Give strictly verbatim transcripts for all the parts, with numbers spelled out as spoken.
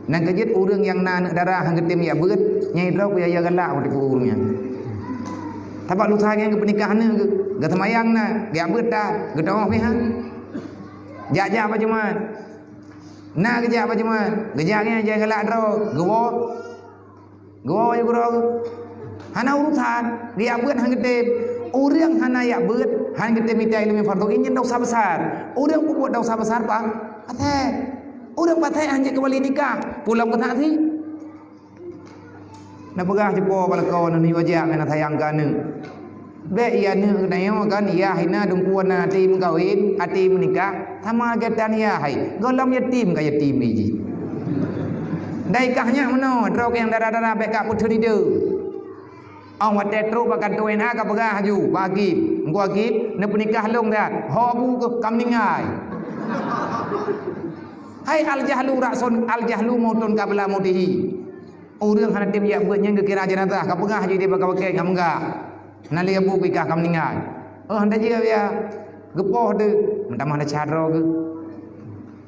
Nyang keujeuet ureuëng nyang na aneuëk dara han geutem jak beuet, nyang droe peue ya galak u tipu ureuëng nyan. Sabab lusa nyang geupeunikah aneuëk geuh, geuseumayang na, geujak beuet ta, geuteu'oh pih han. Jak-jak bak Jumat. Na geujak bak Jumat, geujak nyan jak galak droe, geuwoe. Geuwoe geuroe geuh. Hana urusan, geujak beuet han geutem. Ureuëng hana jak beuet, han geutem mita ileumèe fardhu ain nyan desya besar. Ureuëng peubuet desya besar, Pak, patéh. Ureuëng patéh han jeuet keumbali nikah, pulang keu saksi. Na peugah cupo bak lakoe nyoe wajah meunan sayang keu aneuëk. Bék ya aneuëk geutanyoe kan, ya hina dungkuan na até meukawen, até meunikah, sama geutan ya hai. Gohlom yatim ka yatim jih. Dai kah nyak meunoe, droe nyang dara-dara bék ka peuteun ideuh. Ong watée trok bak kantô N A ka peugah laju bak hakém, "Teungku hakém, neupeunikah lôn that." "Ho bu keuh, ka meuninggai." Hai al-jahlu ra'sun, al-jahlu mautun qabla mautihi. Ureuëng hana tem jak beuet nyan geukira jeunazah, ka peugah laju di baka-baka nyang meugah. Na lé bu keuh ka meuninggai. Oh, hana jeuet ya. Geupoh deuh, meutamah na cadro geuh.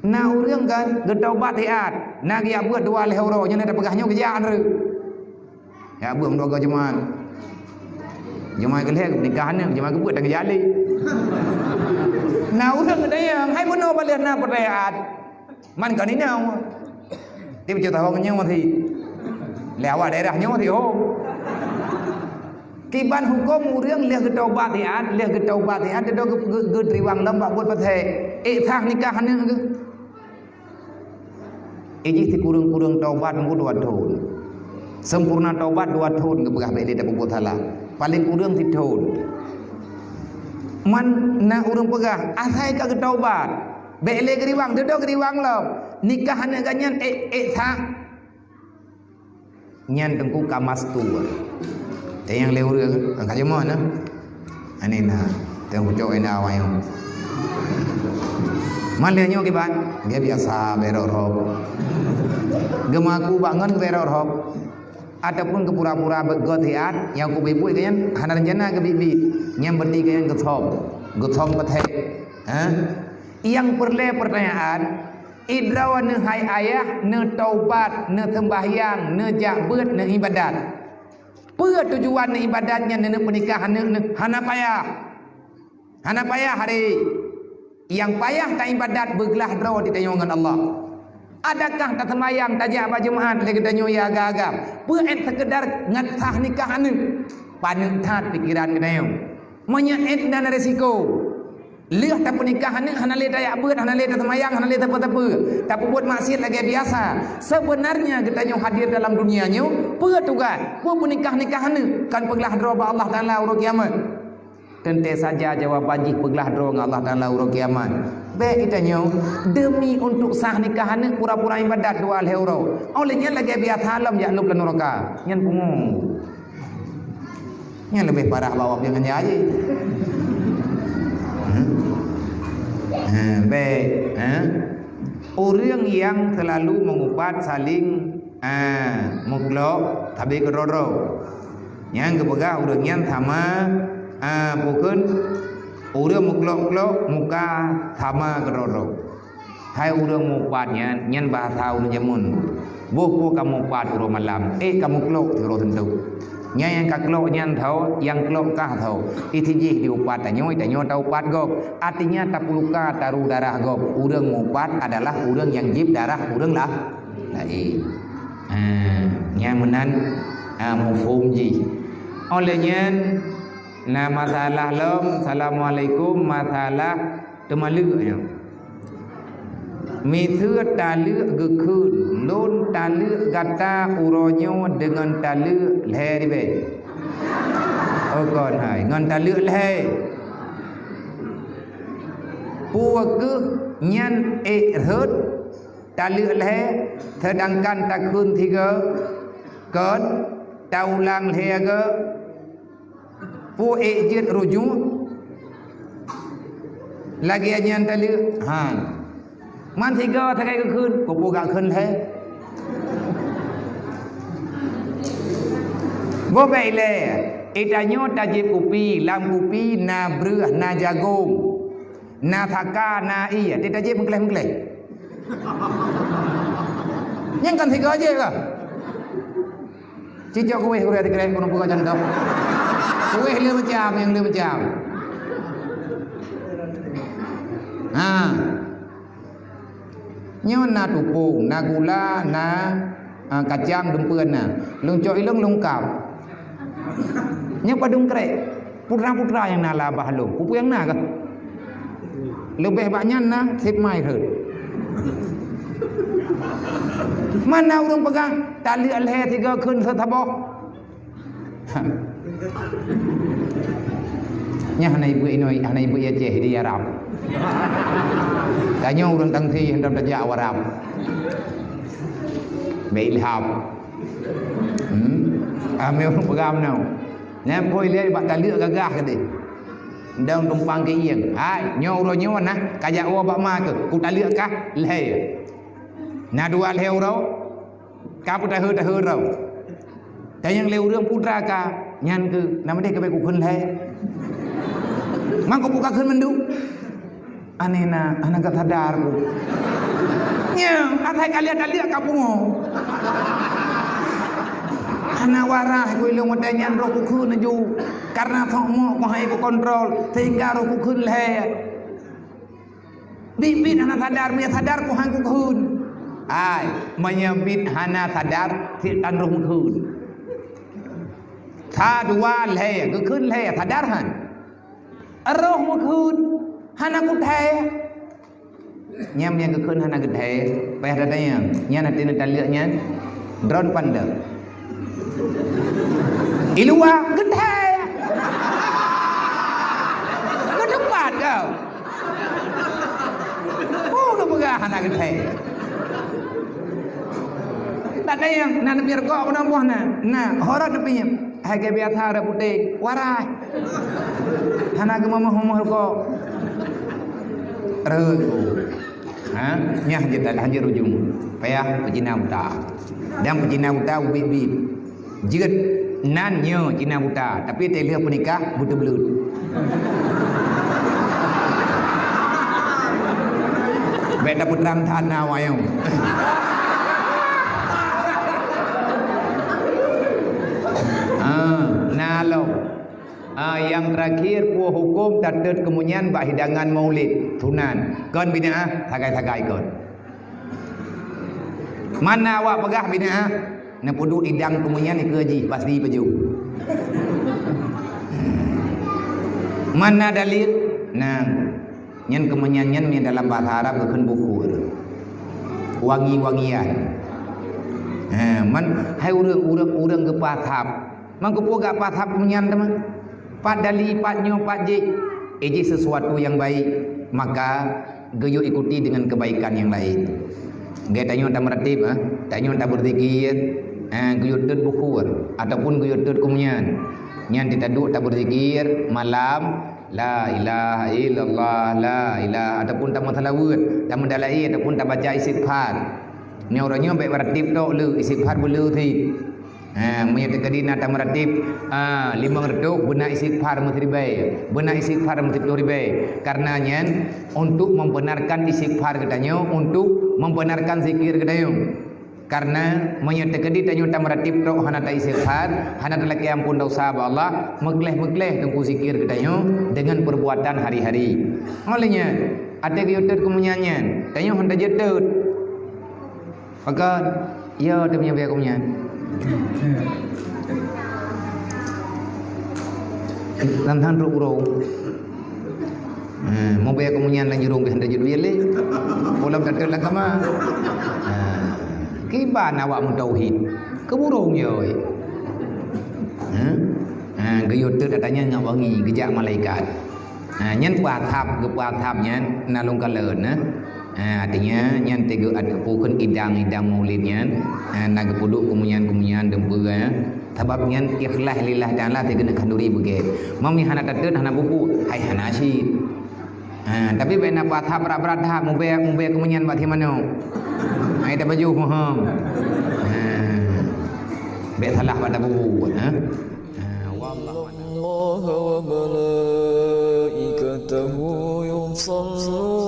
Na ureuëng kan geutaubat hiat, na geujak beuet dua lhée uroe, nyan na tapeugah nyoe geujak anreuk. Jak beuet meudua Jumat. Jumat keu lhée nikah aneuk, Jumat keu peuet dan geujak lé. Na ureuëng geutanyong, hai bunoe baleh na peurayaan. Man kon inong. Tiep cit tahong nyoe masih. Lé awak daerah nyoe masih hom. Kiban huköm ureuëng lheueh geutaubat hiat, lheueh geutaubat hiat, teudong geu-, geu-, geuteurimong lom bak buet paséh. Ék sah nikah aneuk geuh. Ijih sikureueng-kureueng taubat meuku dua thon. Sempurna taubat dua thon geupeugah bék lé tapeubuet salah. Paleng kureueng sithon. Man na ureuëng peugah, asai ka geutaubat. Bék lé geuriwang, dudoe geuriwang lom. Nikah aneuk geuh nyan ék, ék sah. Nyan teungku ka mastur. Teunyang lé ureuëng, ka jeumoh na. Ani na, teuh kucok ina wayang. Man lé nyoe kiban, dia biasa berok rhok. Geumaku bak ngon berok rhok. Ataupun geupura-pura beugöt hiat, nyang kubiet-biet keu nyan hana rencana geubiet-biet. Nyang beuti keu nyan geuthom. Geuthom patéh. Ha? Nyang peureulée peurtanyaan, Idroe neuhai ayah, neutaubat, neuseumbahyang, neujak beuet, neuibadat. Peue tujuan neuibadat nyan, neuneuk peunikah aneuk neuh? Hana payah. Hana payah hari. Nyang payah taibadat beuglah droe di tanyoe ngon Allah. Adakah taseumayang, tajak bak Jumat lé geutanyoe ya agam-agam? Peue ék seukeudar ngat sah nikah aneuk? Paneuk that pikeran geutanyoe. Meunyoe ék dan risiko. Lheueh tapeunikah aneuk hana lé tajak beuet, hana lé taseumayang, hana lé sapeue-sapeue. Tapeubuet maksiat lagée biasa. Sebenarnya geutanyoe hadir dalam dunia nyoe, peue tugaih? Peue peunikah-nikah aneuk? Kan peuglah droe bak Allah Taala uroe kiamat. Teuntée saja jawaban jih peuglah droe ngon Allah Taala uroe kiamat. Bék geutanyoe demi untuk sah nikah aneuk pura-pura ibadat dua lhée uroe. Óh lheueh nyan lagée biasa lom jak lôb lam nuraka. Nyan pungo. Nyan leubeh parah bak awak piôh ngon nyan jih. Hmm. Ha, bék, ha? Ureuëng nyang seulalu meuupat saléng, ha, meuklok sabe keudroe-droe. Nyang geupeugah ureuëng nyan sama, ha, bukon ureuëng meuklok-klok muka sama keudroe-droe. Hai ureuëng meuupat nyan, nyan bahasa ureuëng jameun. Boh peue kamoe upat uroe malam, ék kamoe klok sidroe teuntu. Nyan nyang ka klok nyan tho, nyang klok kah tho. Isi jih diupat tanyoe, tanyoe taupat gob. Artinya tapuluka taru darah gob. Ureuëng meuupat adalah ureuëng nyang jieb darah ureuëng lah, laén. Ha, nyan meunan, ha, mufhom jih. Óh lheueh nyan, na masalah lom, assalamualaikum, masalah Teumaleuek nyoe. Miseue taleuek geukheun, lôn taleuek gata uroe nyoe deungon taleuek lhée ribée. Oh kon hai, ngon taleuek lhée. Peue keuh nyan ék rhot taleuek lhée, seudangkan takheun sigoe? Kon, taulang lhée goe? Peue ék jeuet rujuk? Lagée nyan taleuek? Ha. Man sigoe sagai geukheun, peue gak kheun lhée? Boh bék ilée, geutanyoe tajieb kupi, lam kupi na breueh, na jagong, na saka, na ié, tajieb meugleh-meugleh. Nyang kan sigoe jih kah? Cicok kueh, kueh dikerek, keuneuk peugah contoh. Kueh le macam, nyang le macam. Ha. Nyoe na tupông, na gula, na, ah, kacang, dumpeuen na. Lôn cok ilong lôn kap. Nyoe padum krek. Putra-putra nyang na lam babah lôn. Peue nyang na kah? Leubeh bak nyan na sép mai rhot. Mana ureuëng peugah, taleuek lhée tiga kheun seusaboh. Nyan hana ibu inoi, hana ibu Aceh di Arab. Tanyoe ureuëng tangsi hantom tajak u Arab. Bèk ilham. Hmm? Amé ureuëng peugah meunoe. Nyan phôi lé bak taleuek gagah keudeh. Dong tumpang keu ieng. Hai, nyoe uroe nyoe na, kajak woe bak ma keuh. Kutaleuek kah lhée. Na dua lhée uroe. Ka peutaheu-taheu droe. Tanyong lé ureuëng putra ka, nyan keuh, nama deh keubai kukheun lhée. Mangko buka kheun mandum. Aneh na, hana gak sadar ku. Nya, asai kalian taliak ka pungo. Hana waras ku ilong watée nyan roh kukheun laju. Karena sok mok ku hai ku kontrol, sehingga roh kukheun lhée. Bit-bit hana sadar, meunyo sadar ku han kukheun. Ai, meunyo bit hana sadar, sit tan roh mukheun. Sa dua lhée, geukheun lhée, sadar han? Roh mukheun, hana kuthée. Nyam nyang geukheun hana geuthée, payah tatanyong. Nyan até neutaleuek nyan, droen pandang. Di luwa geuthée. Keuteumpat kau. Oh, geupeugah hana geuthée. Tatanyong, na neupie rukok, na buah na. Na, horot neupie. Hai, ka biasa rot putéh, warai. Hana geumomoh-momoh rukok. Rot. Ha? Nyan hanjeuet, hanjeuet ujong. Payah peucina buta. Dan peucina buta ubit-bit. Jeuet nan nyoe cina buta, tapi teuh lheueh peunikah beuteubleuet. Bèk tapeutrang that na wayong. Ah, na lom. Ah, nyang terakhir, peue huköm tateuet keumeunyan bak hidangan maulid, sunan. Kon bid'ah, sagai-sagai kon. Mana awak peugah bid'ah? Neupeuduek idang keumeunyan ikeue jih, pasti peujeuet. Mana dalil? Nah, nyan keumeunyan nyan, nyan dalam bahasa Arab geukheun bukhur. Wangi-wangian. Ha, man, hai ureuëng, ureuëng, ureuëng geupasab. Man keupeue gak pasab keumeunyan teuma? Pat dali, pat nyoe, pat jih. Iji sesuatu yang baik, maka geuyue ikuti dengan kebaikan yang lain. Gaya tanyoe tameuratéb, ha? Tanyoe tabeuzikir, ha, geuyue teuet bukhur ataupun geuyue teuet keumeunyan. Nyan teuh taduek tabeuzikir malam, la ilaha illallah, la ilaha, ataupun tameuseulaweuet, tameudala'i ataupun tabaca istighfar. Nyoe uroe nyoe bèk meuratéb tok le, istighfar beuleu sit. Ha, meunyoe teukeudi na tameuratéb, ha, limong reutôh, beuna istighfar meusiribèe, beuna istighfar meusiploh ribèe. Karena nyan untuk membenarkan istighfar geutanyoe, untuk membenarkan zikir geutanyoe. Karena meunyoe teukeudi tanyoe tameuratéb tok hana ta-istighfar, hana talakèe ampôn desya bak Allah, meukleh-meukleh teungku zikir geutanyoe dengan perbuatan hari-hari. Oleh nyan, até geuyue teuet keumeunyan nyan, tanyoe hana jeuet teuet. Pakon? Yo, teuh meunyoe bèe keumeunyan. Lam than trok uroe. Ha, meubèe keumeunyan lam jurông bèe hana jeuet lé. Polam tateuet lam kama. Ha, kiban awak meutauhid. Keuburông yo. Ha? Ha, geuyue teuet ata nyan ngon wangi, geujak malaikat. Ha, nyan peuasab, geupeuasab nyan na lôn kalon, eh. Ha, artinya nyan teuh geu-, at-, peue kheun idang-idang maulid nyan, ha, na geupeuduek keumeunyan-keumeunyan dumpeue, eh. Sabab nyan ikhlas lillahi ta'ala teuh keuneuk khanduri beugèt. Mami hana tateuet, hana bubu, hai hana cit. Ha, tapi bèk na peuasab brat-brat that, mubèe, mubèe keumeunyan bak si manok. Hai tapajoh mohom. Ha. Bèk salah bak tabubuet, ha. Ha, wallahu a'lam. الله وملائكته يصلون